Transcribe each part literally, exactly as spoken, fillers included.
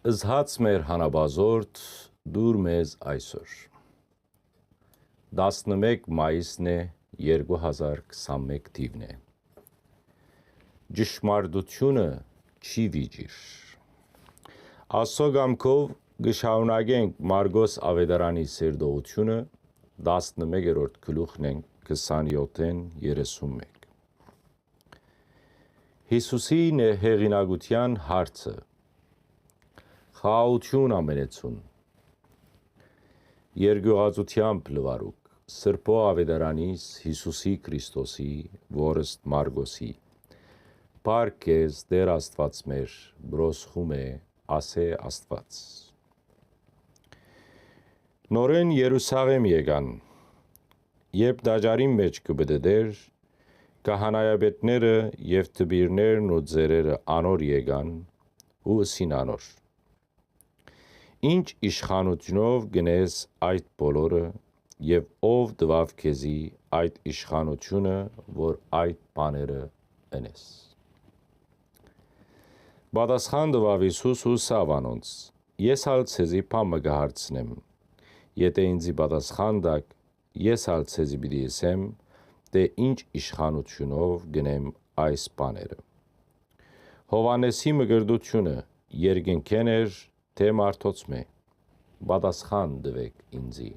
Զհաց մեր հանապազորդ, դուր մեզ այսօր։ Տասնմէկ մայիսն է, երկու հազար քսանմէկ թիվն է։ Ճշմարտությունը չի վիճիր։ Աստծո կամքով կը շարունակենք Մարգոս Աւետարանի սերտողութիւնը, տասնմեկերորդ գլուխն ենք, քսանյոթէն երեսունմէկ։ Յիսուսի նե-, հեղինակութեան հարցը։ Խաղաղութիւն ամենեցուն։ Երկիւղածութեամբ լուարուք, Սրբոյ Աւետարանիս Յիսուսի Քրիստոսի, որստ Մարգոսի։ Փառք քեզ, Տէր Աստուած մեր, բրոզխում է, ասէ Աստուած։ Նորէն Երուսաղէմ եկան։ Երբ տաճարին մէջ կը պտտէր, քահանայապետները եւ դպիրներն ու ծերերը անոր եկան ու ըսին անոր. «Ի՞նչ իշխանութիւնով կ'ընես այդ բոլորը եւ ո՞վ տուաւ քեզի այդ իշխանութիւնը, որ այդ բաները ընես»։ Պատասխան տուաւ Յիսուս ու ըսաւ անոնց. «Ես ալ ձեզի բան մը կը հարցնեմ. եթէ ինծի պատասխան տաք, ես ալ ձեզի պիտի ըսեմ, թէ ի՛նչ իշխանութիւնով կ'ընեմ այս բաները։ Յովհաննէսի մկրտութիւնը երկնքէն էր թէ մարդոցմէ, պատասխան տուէք ինծի»։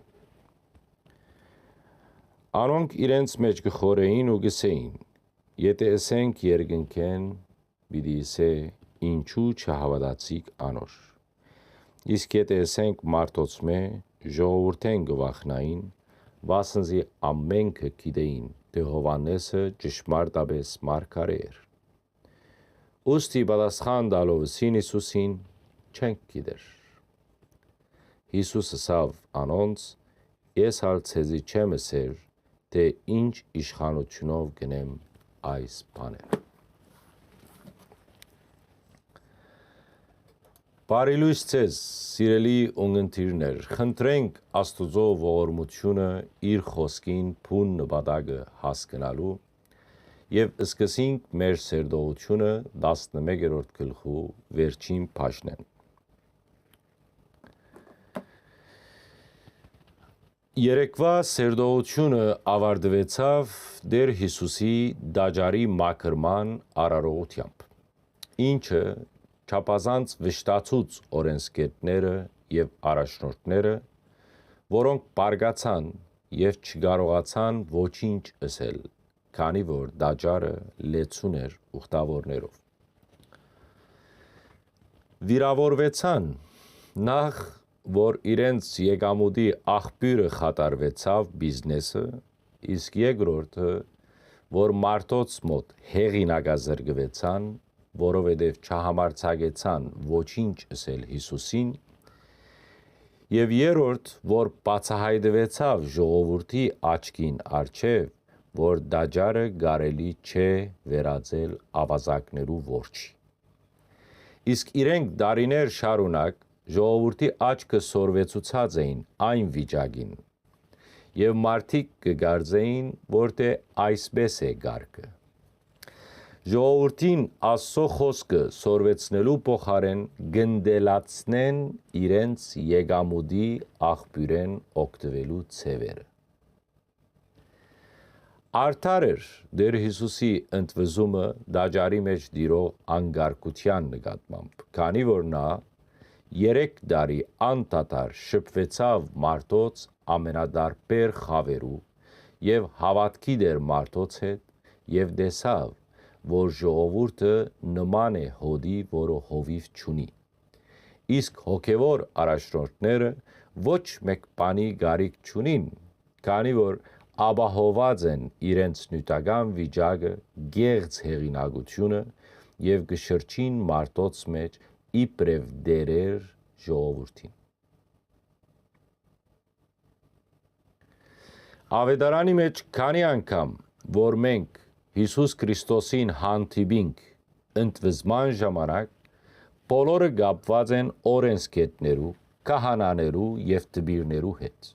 Անոնք իրենց մէջ կը խորհէին ու կ'ըսէին. «Եթէ ըսենք երկնքէն, պիտի ըսէ. ինչո՞ւ չհաւատացիք անոր։ Իսկ եթէ ըսենք մարդոցմէ, ժողովուրդէն կը վախնային, վասն զի ամէնքը գիտէին թէ Յովհաննէսը ճշմարտապէս մարգարէ էր»։ Ուստի պատասխան տալով ըսին Յիսուսին. «Չենք գիտեր»։ Յիսուս ըսաւ անոնց. «Ես ալ ձեզի չեմ ըսեր թէ ի՛նչ իշխանութիւնով կ'ընեմ այս բաները»։ Բարի լոյս ձեզ, սիրելի ունգընտիրներ, խնդրենք Աստուծոյ ողորմութիւնը իր խօսքին բուն նպատակը հասկնալու եւ սկսենք մեր սերտողութիւնը տասնմեկերորդ գլխու վերջին բաժնէն։ Երեկվայ սերտողութիւնը աւարտուեցաւ Տէր Յիսուսի տաճարի մաքրման արարողութեամբ, ինչը չափազանց վշտացուց օրէնսգետները եւ առաջնորդները, որոնք պառկացան եւ չկարողացան ոչինչ ըսել, քանի որ տաճարը լեցուն էր ուխտաւորներով։ Վիրաւորուեցան, նախ որ իրենց եկամուտի աղբիւրը խաթարուեցաւ բիզնեսը, իսկ երկրորդը որ մարդոց մօտ հեղինակազրկուեցան, որովհետեւ չհամարձակեցան ոչինչ ըսել Յիսուսին, եւ երրորդ որ բացայայտուեցաւ ժողովուրդի աչքին առջեւ, որ տաճարը կարելի չէ վերածել աւազակներու որջի։ Իսկ իրենք տարիներ շարունակ ժողովուրդի աչքը սորվեցուցած էին այն վիճակին, եւ մարդիկ կը կարծէին, որ թէ այսպէս է կարգը։ Ժողովուրդին Աստծո խօսքը սորվեցնելու փոխարէն կ'ընտելացնեն իրենց եկամուտի աղբիւրէն օգտուելու ձեւերը։ Արդար էր Տէր Յիսուսի ընդվզումը տաճարի մէջ տիրող անկարգութեան նկատմամբ, քանի որ նա երեք տարի անդադար շփուեցաւ մարդոց ամենատարբեր խաւերու եւ հաւատքի դեր մարդոց հետ եւ տեսաւ, որ ժողովուրդը նման է հոտի, որը հովիւ չունի։ Իսկ հոգեւոր առաջնորդները ոչ մէկ բանի կարիք չունին, քանի որ ապահոված են իրենց նիւթական վիճակը, գեղձ հեղինակութիւնը եւ կը շրջին մարդոց մէջ իբրեւ տերեր ժողովուրդին։ Աւետարանի մէջ քանի՞ անգամ որ մենք Յիսուս Քրիստոսին հանդիպինք ընդվզման ժամանակ, բոլորը կապուած են օրէնսգետներու, քահանաներու եւ դպիրներու հետ։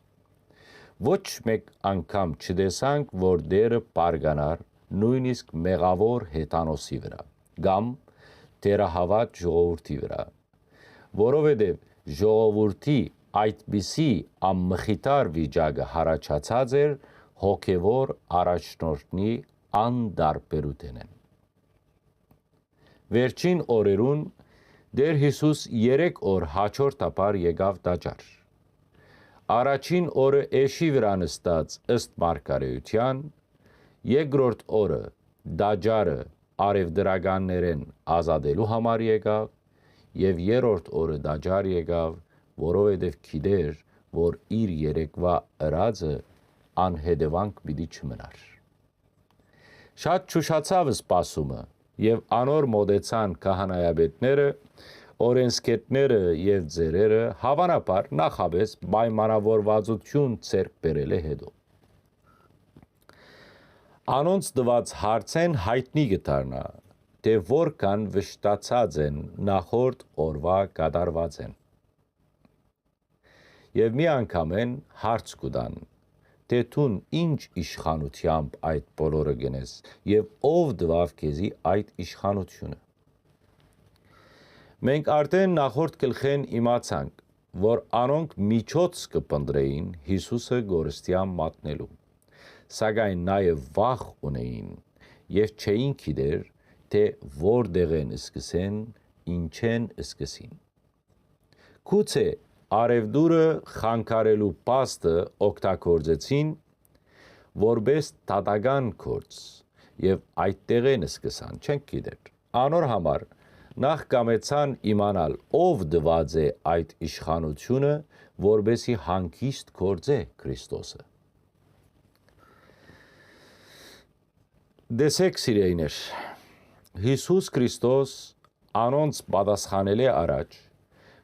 Ոչ մէկ անգամ չտեսանք, որ Տէրը պառկանար նոյնիսկ մեղաւոր հեթանոսի վրայ կամ թերահաւատ ժողովուրդի վրայ, որովհետեւ ժողովուրդի այդպիսի անմխիթար վիճակը յառաջացած էր հոգեւոր առաջնորդնի անտարբերութենէն։ Վերջին օրերուն Տէր Յիսուս երեք օր յաջորդաբար եկաւ տաճար։ Առաջին օրը էշի վրայ նստած ըստ մարգարէութեան, երկրորդ օրը տաճարը արեւտրականներէն ազատելու համար եկաւ եւ երրորդ օրը տաճար եկաւ, որովհետեւ գիտէր, որ իր երեկվա ըրածը անհետեւանք պիտի չմնար։ Շատ չուշացաւ սպասումը, եւ անոր մօտեցան քահանայապետները, օրենսգետները եւ ծերերը, հաւանաբար նախապէս պայմանաւորուածութիւն ձեռք բերելէ յետոյ։ Անոնց տուած հարցէն յայտնի կը դառնայ, թէ որքան վշտացած են նախորդ օրուայ կատարուածէն։ Եւ մի անգամէն հարց կու տան, թէ դուն ի՞նչ իշխանութեամբ այդ բոլորը կ'ընես եւ ո՞վ տուաւ քեզի այդ իշխանութիւնը։ Մենք արդէն նախորդ գլխէն իմացանք, որ անոնք միջոց կը փնտռէին Յիսուսը կորստեան մատնելու, սակայն նաեւ վախ ունէին եւ չէին գիտեր, թէ որտեղէն սկսեն, ինչէն սկսին։ Գուցե արեւտուրը խանգարելու փաստը օգտագործեցին որպէս դատական գործ եւ այդտեղէն սկսան, չենք գիտեր։ Անոր համար նախ կամեցան իմանալ ով տուած է այդ իշխանութիւնը, որպէսի հանգիստ գործէ Քրիստոսը։ Տեսէք, սիրելիներ, Յիսուս Քրիստոս անոնց պատասխանելէ առաջ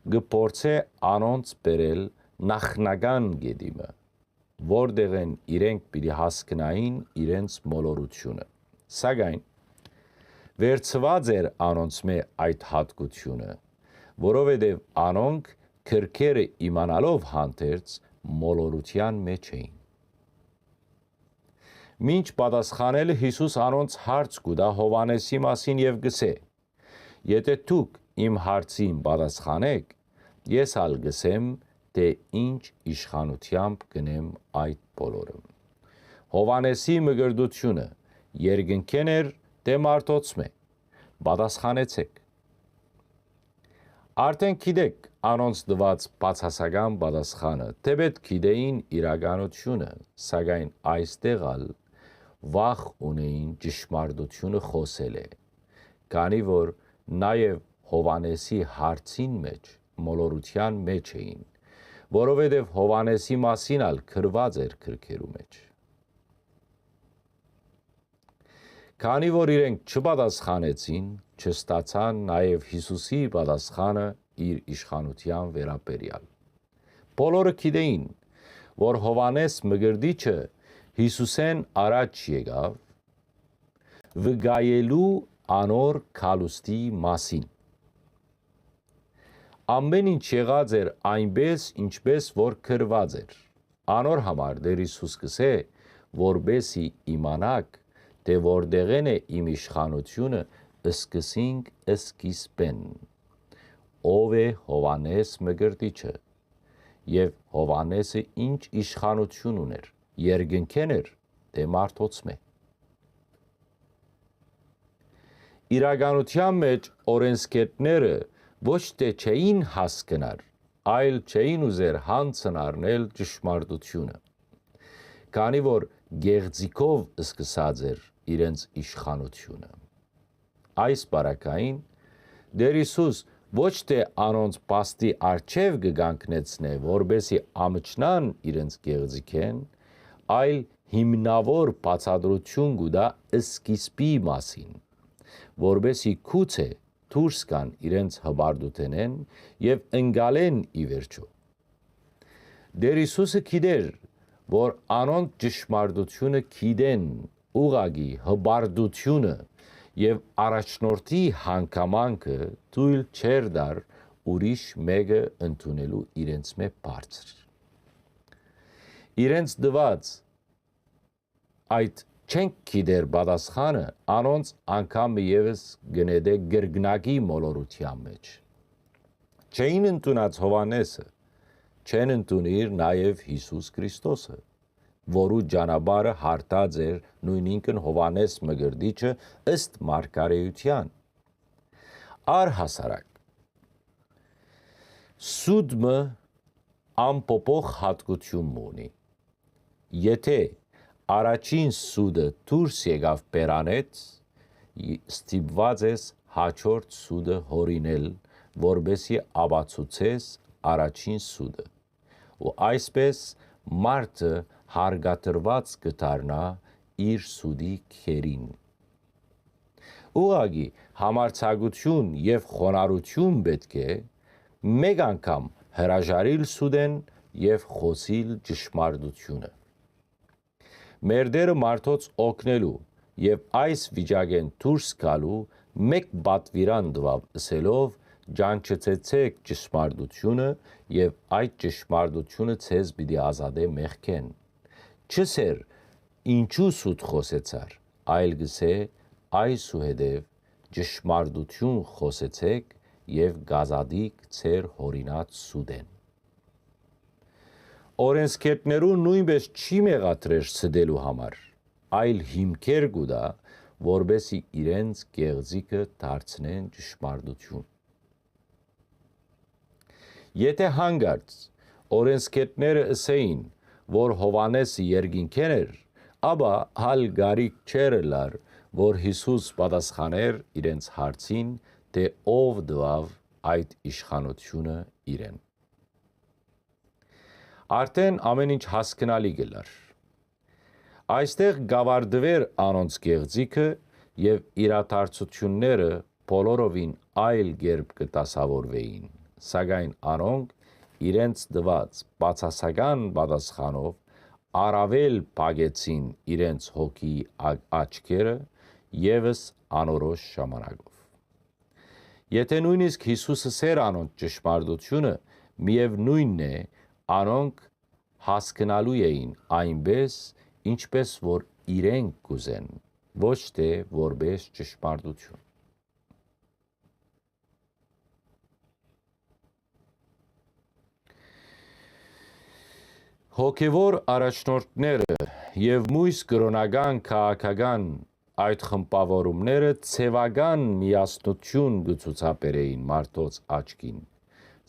կը փորձէ անոնց բերել նախնական կետի մը, որտեղէն իրենք պիտի հասկնային իրենց մոլորութիւնը։ Սակայն վերցուած էր անոնցմէ այդ յատկութիւնը, որովհետեւ անոնք գրքերը իմանալով հանդերձ մոլորութեան մէջ էին։ Մինչ պատասխանելը Յիսուս անոնց հարց կու տայ Յովհաննէսի մասին եւ կ'ըսէ. «Եթէ դուք իմ հարցին պատասխանէք, ես ալ կ'ըսեմ, թէ ինչ իշխանութեամբ կ'ընեմ այդ բոլորը»։ Յովհաննէսի մկրտութիւնը երկնքէն էր, թէ մարդոցմէ։ Պատասխանեցէք։ Արդէն գիտէք անոնց տուած բացասական պատասխանը, թէպէտ գիտէին իրականութիւնը, սակայն այստեղ ալ վախ ունէին ճշմարտութիւնը խօսելէ, քանի որ նաեւ Յովհաննէսի հարցին մէջ, մոլորութեան մէջ էին, որովհետեւ Յովհաննէսի մասին ալ գրուած էր գրքերու մէջ։ Քանի որ իրենք չպատասխանեցին, չստացան նաեւ Յիսուսի պատասխանը իր իշխանութեան վերաբերեալ։ Բոլորը գիտէին, որ Յովհաննէս Մկրտիչը Յիսուսէն առաջ եկաւ վկայելու անոր գալուստի մասին։ Ամէն ինչ եղած էր այնպէս, ինչպէս որ գրուած էր։ Անոր համար Տէր Յիսուս կ'ըսէ, որպէսի իմանաք, թէ որտեղէն է իմ իշխանութիւնը սկսինք սկիզբէն։ Ո՞վ է Յովհաննէս Մկրտիչը, եւ Յովհաննէսը ի՞նչ իշխանութիւն ունէր, երկնքէն էր, թէ մարդոցմէ։ Իրականութեան մէջ օրենսգետները ոչ թէ չէին հասկնար, այլ չէին ուզեր յանձն առնել ճշմարտութիւնը, քանի որ գեղձիկով սկսած էր իրենց իշխանութիւնը։ Այս պարագային Տէր Յիսուս ոչ թէ անոնց փաստի առջեւ կը կանգնեցնէ, որպէսի ամչնան իրենց գեղձիկէն, այլ հիմնաւոր բացատրութիւն կու տայ սկիզբի մասին, որպէսի գուցէ դուրս գան իրենց հպարտութենէն եւ ընկալեն ի վերջոյ։ Տէր Յիսուսը գիտէր, որ անոնք ճշմարտութիւնը գիտեն, ուղղակի հպարտութիւնը եւ առաջնորդի հանգամանքը թոյլ չէր տար ուրիշ մէկը ընդունելու իրենցմէ բարձր։ Իրենց տուած այդ «չենք գիտեր» պատասխանը անոնց անգամ մը եւս կը նետէ կրկնակի մոլորութեան մէջ։ Չէին ընդունած Յովհաննէսը, չեն ընդունիր նաեւ Յիսուս Քրիստոսը, որու ճանապարհը յարթած էր նոյնինքն Յովհաննէս Մկրտիչը ըստ մարգարէութեան։ Առհասարակ, սուտ մը անփոփոխ յատկութիւն մը ունի։ Եթէ առաջին սուտը դուրս եկաւ բերանէց, ի-, ստիպուած ես հաջորդ սուտը յօրինել, որպէսզի ապացուցես առաջին սուտը։ Ու այսպէս մարդը հարգադրուած կը դառնայ իր սուտի գերին։ Ուղղակի համարձակութիւն եւ խոնարհութիւն պէտք է մէկ անգամ հրաժարիլ սուտէն եւ խօսիլ ճշմարտութիւնը։ Մեր Տէրը մարդոց օգնելու եւ այս վիճակէն դուրս գալու մէկ պատուիրան տուաւ ըսելով. «Ճանչցեցէք ճշմարտութիւնը եւ այդ ճշմարտութիւնը ձեզ պիտի ազատէ մեղքէն»։ Չ'ըսէր. «Ինչու սուտ խօսեցար», այլ կ'ըսէ. «Այսուհետեւ ճշմարտութիւն խօսեցէք եւ կ'ազատիք ձեր յօրինած սուտէն»։ Օրենսգետներուն նոյնպէս չի մեղադրեր ստելու համար, այլ հիմքեր կու տայ, որպէսզի իրենց կեղծիքը դարձնեն ճշմարտութիւն։ Եթէ յանկարծ օրենսգետները ըսէին, որ Յովհաննէսը երկնքէն էր, ապա հալ կարիք չէր ըլլար, որ Յիսուս պատասխանէր իրենց հարցին, թէ ով տուաւ այդ իշխանութիւնը իրեն։ Արդէն ամէն ինչ հասկնալի կ'ըլլար։ Այստեղ կ'աւարտուէր անոնց կեղծիքը եւ իրադարձութիւնները բոլորովին այլ կերպ կը դասաւորուէին, սակայն անոնք իրենց տուած բացասական պատասխանով առաւել փակեցին իրենց հոգիի ա-, աչքերը եւս անորոշ ժամանակով։ Եթէ նոյնիսկ Յիսուս ըսէր անոնց ճշմարտութիւնը, միեւնոյնն է, անոնք հասկնալու էին այնպէս, ինչպէս որ իրենք կ'ուզեն, ոչ թէ որպէս ճշմարտութիւն։ Հոգեւոր առաջնորդները եւ մոյս կրօնական քաղաքական այդ խմբաւորումները ձեւական միասնութիւն կը ցուցաբերէին մարդոց աչքին,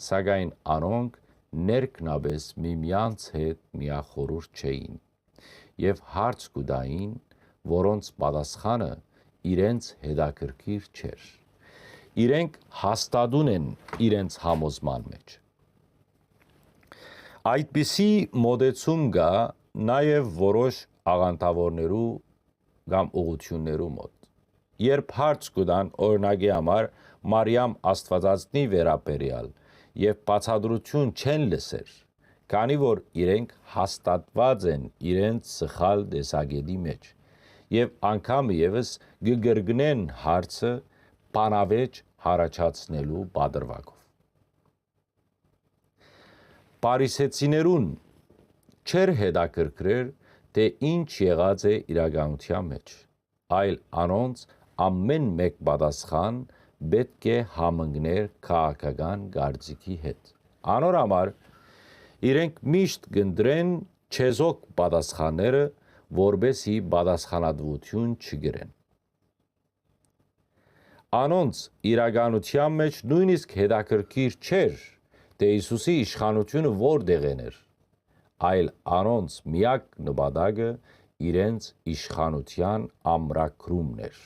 սակայն անոնք ներքնապէս միմեանց հետ միախորհուրդ չէին եւ հարց կու տային, որոնց պատասխանը իրենց հետաքրքիր չէր։ Իրենք հաստատուն են իրենց համոզման մէջ։ Այդպիսի մոտեցում կայ նաեւ որոշ աղանդաւորներու կամ ուղղութիւններու մօտ։ Երբ հարց կու տան, օրինակի համար, Մարիամ Աստուածածնի վերաբերեալ եւ բացատրութիւն չեն լսեր, քանի որ իրենք հաստատուած են իրենց սխալ տեսակէտի մէջ եւ անգամ եւս կը կրկնեն հարցը բանավէճ յառաջացնելու պատրուակով։ Փարիսեցիներուն չէր հետաքրքրեր, թէ ինչ եղած է իրականութեան մէջ, այլ անոնց ամէն մէկ պատասխան պէտք է համընկներ քաղաքական կարծիքի հետ։ Անոր համար իրենք միշտ կ'ընտրեն չեզոք պատասխանները, որպէսզի պատասխանատուութիւն չկրեն։ Անոնց իրականութեան մէջ նոյնիսկ հետաքրքիր չէր, թէ Յիսուսի իշխանութիւնը որտեղէն էր, այլ անոնց միակ նպատակը իրենց իշխանութեան ամրագրումն էր։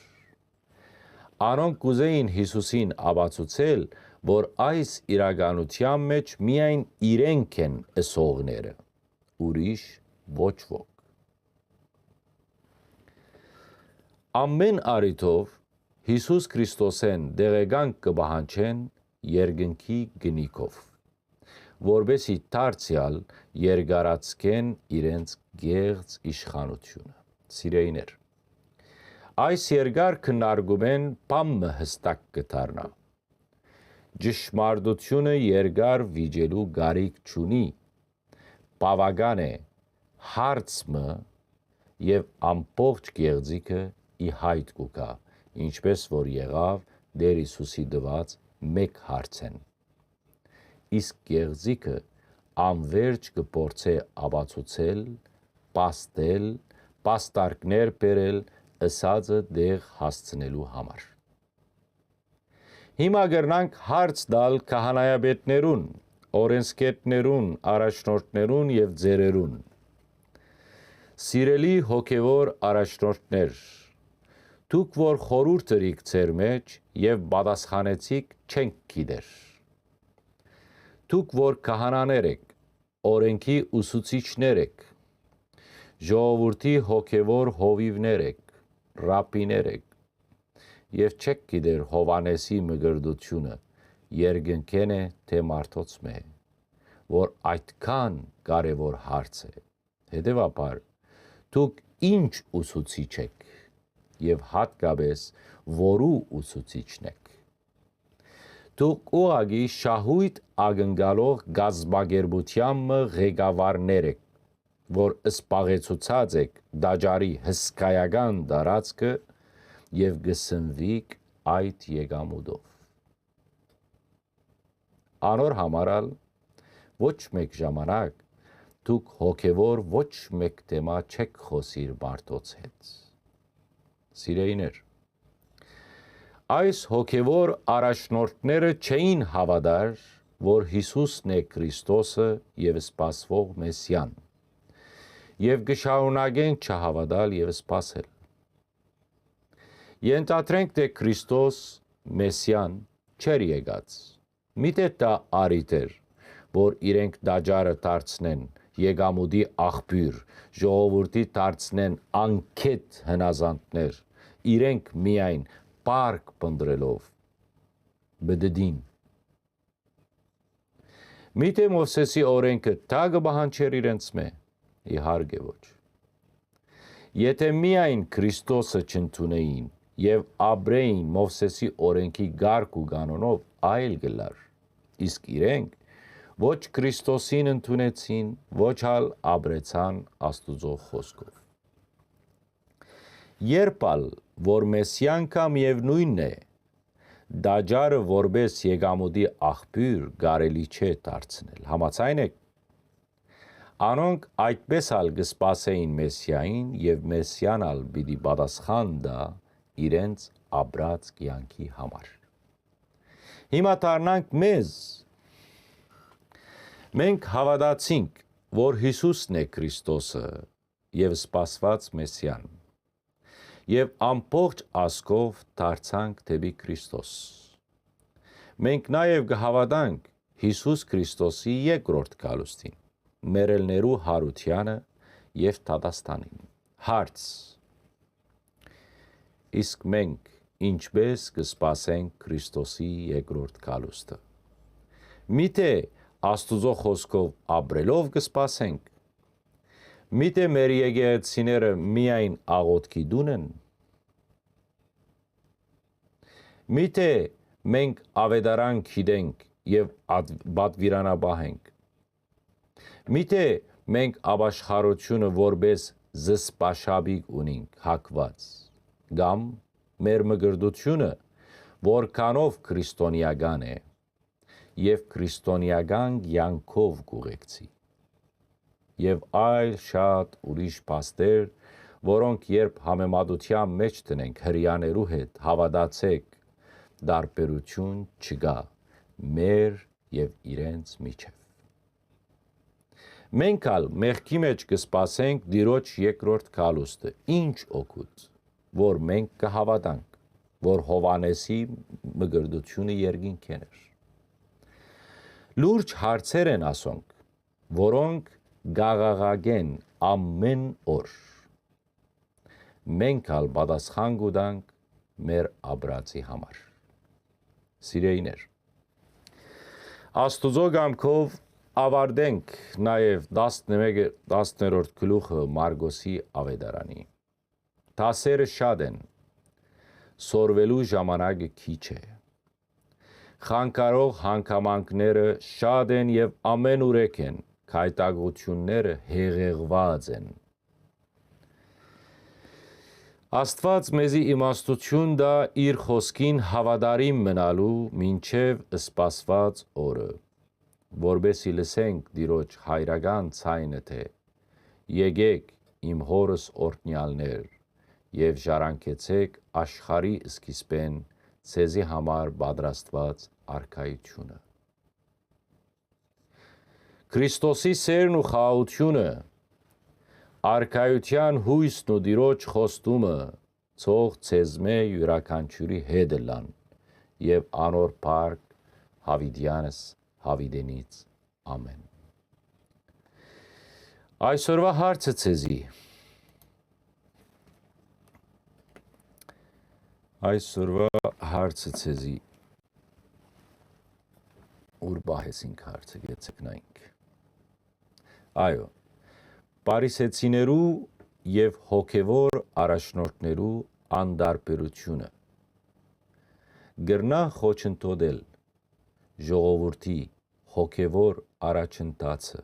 Անոնք կ'ուզէին Յիսուսին ապացուցել, որ այս իրականութեան մէջ միայն իրենք են ըսողները, ուրիշ ոչ ոք։ Ամէն առիթով Յիսուս Քրիստոսէն տեղեկանք կը պահանջեն երկնքի գնիքով, որպէսզի դարձեալ երկարաձգեն իրենց գեղձ իշխանութիւնը։ Սիրեիներ, այս երկար քննարկումէն բան մը յստակ կը դառնայ. ճշմարտութիւնը երկար վիճելու կարիք չունի, բաւական է հարց մը եւ ամբողջ գեղձիքը ի յայտ կու գայ, ինչպէս որ եղաւ Տէր Յիսուսի տուած մէկ հարցէն։ իսկ գեղձիկը անվերջ կը փորձէ ապացուցել, պաստել, պաստարկներ բերել ըսածը տեղ հասցնելու համար։ Հիմա կրնանք հարց տալ քահանայապետներուն, օրենսգետներուն, առաջնորդներուն եւ ծերերուն։ Սիրելի հոգեւոր առաջնորդներ, դուք որ խորհուրդ ըրիք ձեր մեջ եւ պատասխանեցիք, չենք գիտեր։ Դուք որ քահանաներ էք, օրենքի ուսուցիչներ էք, ժողովուրդի հոգեւոր հովիւներ էք, ռաբիներ էք, եւ չեք գիտեր Յովհաննէսի մկրտութիւնը երկնքէն է թէ մարդոց մէ, որ այդքան կարեւոր հարց է։ Հետեւաբար, դուք ինչ ուսուցիչ էք եւ յատկապէս որու ուսուցիչն էք։ Դուք ուղղակի շահոյթ ակնկալող կազմակերպութեան մը ղեկավարներ էք, որ զբաղեցուցած էք տաճարի հսկայական տարածքը եւ կը սնվիք այդ եկամուտով։ Անոր համար ալ ոչ մէկ ժամանակ դուք հոգեւոր ոչ մէկ թեմա չեք խօսիր մարդոց հետ։ Սիրեիներ, այս հոգեվոր առաջնորդները չէին հաւատար, որ Յիսուսն է Քրիստոսը եւ սպասուող Մեսիան, եւ կը շարունակեն չհաւատալ եւ սպասել։ Ենթադրենք թէ Քրիստոս Մեսիան չէր եկած, միթէ դա առիթ էր, որ իրենք տաճարը դարձնեն եկամուտի աղբիւր, ժողովուրդի դարձնեն անկէտ հնազանդներ, իրենք միայն պարկ փնտռելով պտտին։ Միթէ Մովսէսի օրէնքը դա կը պահանջէր իրենց մէ։ Իհարկե ոչ։ Եթէ միայն Քրիստոսը չընդունէին եւ ապրէին Մովսէսի օրէնքի կարգ ու կանոնով, այլ կ'ըլլար։ Իսկ իրենք ոչ Քրիստոսին ընդունեցին, ոչ ալ ապրեցան Աստուծոյ խօսքով։ Երբ ալ որ Մեսիան կամ եւ նոյնն է, տաճարը որպէս եկամուտի աղբիւր կարելի չէ դարձնել։ Համաձայն եք։ Անոնք այդպէս ալ կը սպասէին Մեսիային եւ Մեսիան ալ պիտի պատասխան տայ իրենց ապրած կեանքի համար։ Հիմա դառնանք մեզ։ Մենք հաւատացինք, որ Յիսուսն է Քրիստոսը եւ սպասուած Մեսիան, եւ ամբողջ ազգով դարձանք դէպի Քրիստոս։ Մենք նաեւ կը հաւատանք Յիսուս Քրիստոսի երկրորդ գալուստին, մեռելներու յարութեանը եւ դատաստանին։ Հարց. իսկ մենք ինչպէս կը սպասենք Քրիստոսի երկրորդ գալուստը։ Միթէ Աստուծոյ խօսքով ապրելով կը սպասենք։ Միթէ մեր եկեղեցիները միայն աղօթքի տուն են։ Միթէ մենք աւետարան գիտենք եւ ատ-, պատվիրանապահ ենք։ Միթէ մենք ապաշխարութիւնը որպէս զսպաշապիկ ունինք հագուած, կամ մեր մկրտութիւնը որքանով քրիստոնեական է եւ քրիստոնեական կեանքով կ'ուղեկցի։ Եւ այլ շատ ուրիշ փաստեր, որոնք երբ համեմատութեան մեջ դնենք հրեաներու հետ, հաւատացէք, տարբերութիւն չկայ մեր եւ իրենց միջեւ։ Մենք ալ մեղքի մեջ կը սպասենք Տիրոջ երկրորդ գալուստը, ինչ օգուտ, որ մենք կը հաւատանք, որ Յովհաննէսի մկրտութիւնը երկինքէն էր։ Լուրջ հարցեր են ասոնք, որոնք կ'աղաղակեն ամէն օր։ Մենք ալ պատասխան կու տանք մեր ապրածի համար։ Սիրեիներ, Աստուծոյ կամքով աւարտենք նաեւ տասնմեկը, տասներորդ գլուխը Մարկոսի աւետարանի։ Դասերը շատ են, սորվելու ժամանակը քիչ է։ Խանգարող հանգամանքները շատ են եւ ամենուրեք են, գայթակղութիւնները հեղեղուած են։ Աստուած մեզի իմաստութիւն տայ իր խօսքին հաւատարիմ մնալու մինչեւ սպասուած օրը, որպէս զի լսենք Տիրոջ հայրական ձայնը, թէ «Եկէք, իմ հօրս օրհնեալներ, եւ ժառանգեցէք աշխարհի սկիզբէն ձեզի համար պատրաստուած արքայութիւնը»։ Քրիստոսի սէրն ու խաղաղութիւնը, արքայութեան յոյսն ու Տիրոջ խոստումը ցող ձեզմէ իւրաքանչիւրի հետ ըլլան եւ անոր փառք յաւիտեանս յաւիտենից։ Ամէն։ Այսօրվա հարցը ձեզի։ Այսօրվա հարցը ձեզի։ Ուր պահեցինք հարցը, գեցեք նայենք։ Այո, Փարիսեցիներու եւ հոգեւոր առաջնորդներու անտարբերութիւնը կրնա խոչընդոտել ժողովուրդի հոգեւոր առաջընթացը։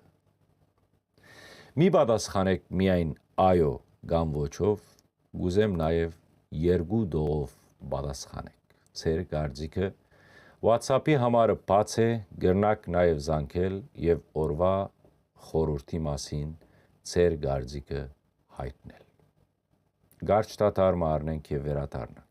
Մի պատասխանեք միայն այո կամ ոչով, կ'ուզեմ նաեւ երկու տողով պատասխանեք։ Ձեր կարծիքը WhatsApp-ի համարը բաց է, կրնաք նաեւ զանգել եւ օրվա խորհուրդի մասին ձեր կարծիքը յայտնել։ Կարճ դադար մը առնենք եւ վերադառնանք։